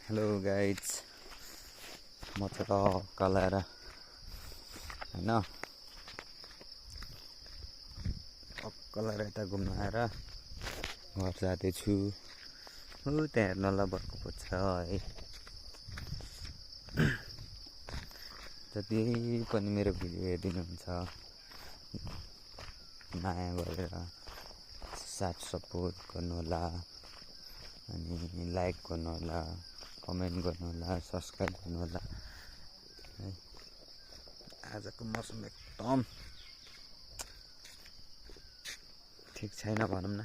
Hello guides, म चाहिँ टक्क लाएर होइन टक्क लाएर यता घुम्न आएर घर जाँदैछु। त्यहाँ हेर्नलाई बर्को पुग्छ है। जति पनि मेरो भिडियो हेरिदिनुहुन्छ माया गरेर साथ सपोर्ट गर्नुहोला, अनि लाइक गर्नुहोला, कमेन्ट गर्नुहोला, सब्सक्राइब गर्नुहोला है। आजको मौसम एकदम ठिक छैन भनौँ न।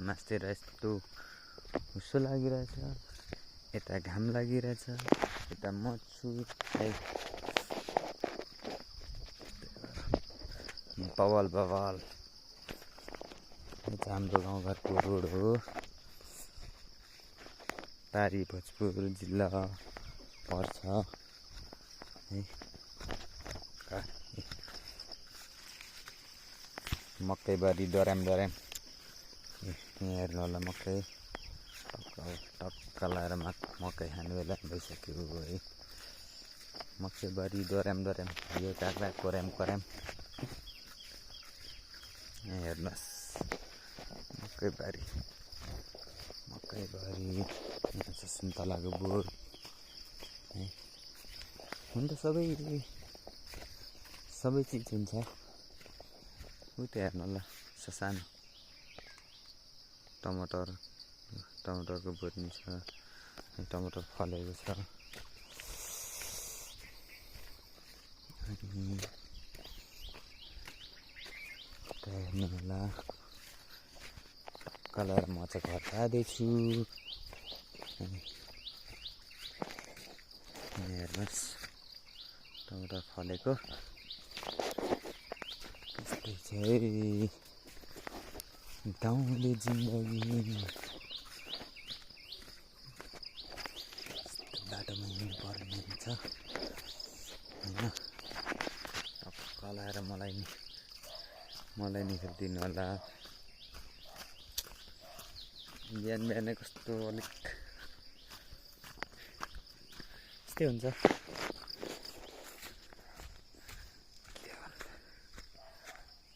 मास्तिर यस्तो हुस्सो लागिरहेछ, यता घाम लागिरहेछ, यता म छु है बवाल बवाल। हाम्रो गाउँघरको रोड हो, पारी भोजपुर जिल्ला पर्छ है। मकैबारी डराम यहाँ हेर्नु होला। मकै टक्क लाएर मकै खाने बेला भइसक्यो है। मकैबारी डराम यो काग्रा कोराम यहाँ हेर्नुहोस्। मकैबारी यहाँ छ सुन्तलाको बोट है। हुन त सबै चिज हुन्छ। उता हेर्नु होला ससानो टमाटरको बोट पनि छ। टमाटर फलेको छ। अनि हेर्नु होला। टक्क लाएर म चाहिँ घर जाँदैछु। हेर्नुहोस् टमाटर फलेको। यस्तै चाहिँ गाउँले जिन्दगी। बाटोमा हिँड्नु पर्ने हुन्छ होइन। टक्क लाएर मलाई निकालिदिनु होला। बिहानै कस्तो अलिक यस्तै हुन्छ।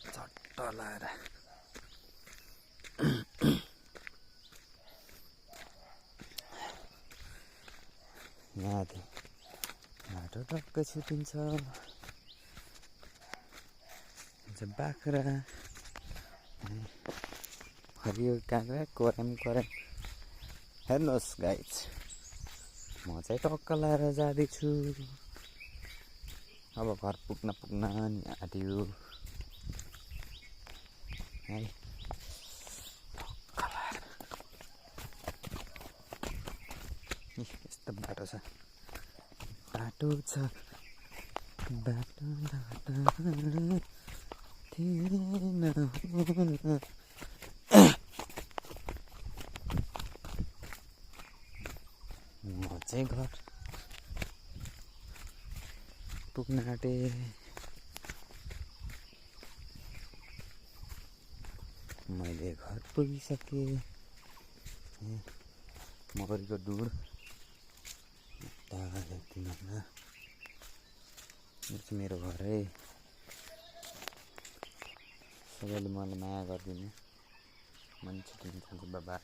झट्ट लाएर यहाँ बाटो टक्कै छुट्टिन्छ। बाख्रा हरियो काँक्रा कोराम हेर्नुहोस् गाइज, म चाहिँ टक्क लाएर जाँदैछु। अब घर पुग्न नि आँट्यो है। यस्तो बाटो छ म चाहिँ घर पुग्न आँटेँ। मैले घर पुगिसकेँ। मकैको डुड हेर्दिनँ। यो चाहिँ मेरो घर है। सबैले मलाई माया गरिदिने मान्छे दिन्छ। बाबा।